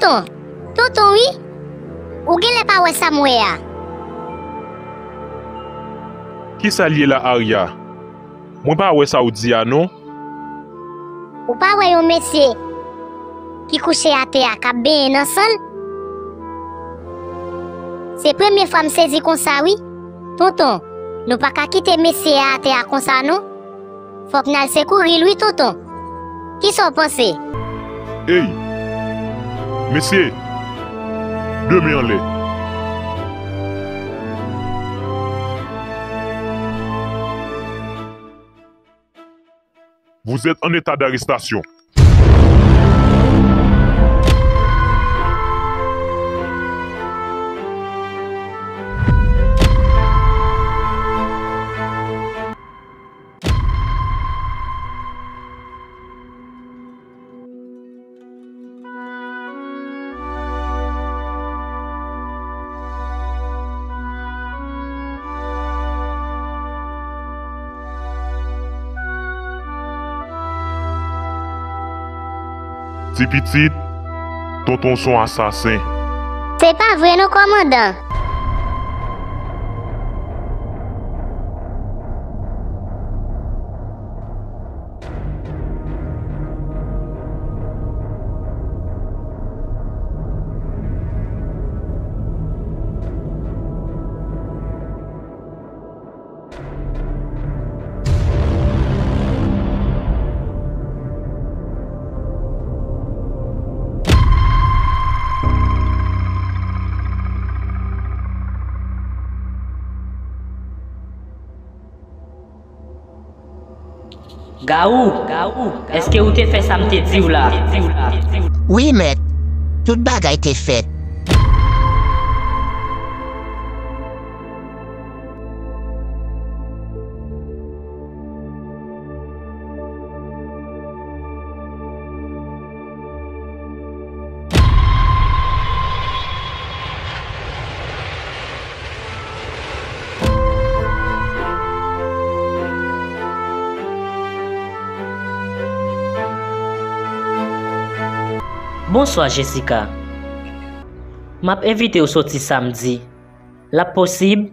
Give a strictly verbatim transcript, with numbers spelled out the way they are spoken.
Tonton, tonton wi. Ou genlè pa wè sa m wè a. Kisa l ye la, Arya? Mwen pa wè sa w di a non. Ou pa wè yon mesye ki kouche atè a k ap benyen nan san l? Se premye fwa m sezi konsa wi. Tonton, nou pa ka kite mesye a atè a konsa non. Fòk n al sekouri l wi tonton. Kisa w panse? Ey! Mesye! De men anlè! Vous êtes en état d'arrestation. Ti pitit, tonton w se yon asasen. Se pa vre non, kòmandan. Gawou, èske ou te fè sa m te di w la? Wi, mèt. Tout bagay te fèt. Bonswa, Jessica. M ap envite w soti samdi. L ap posib?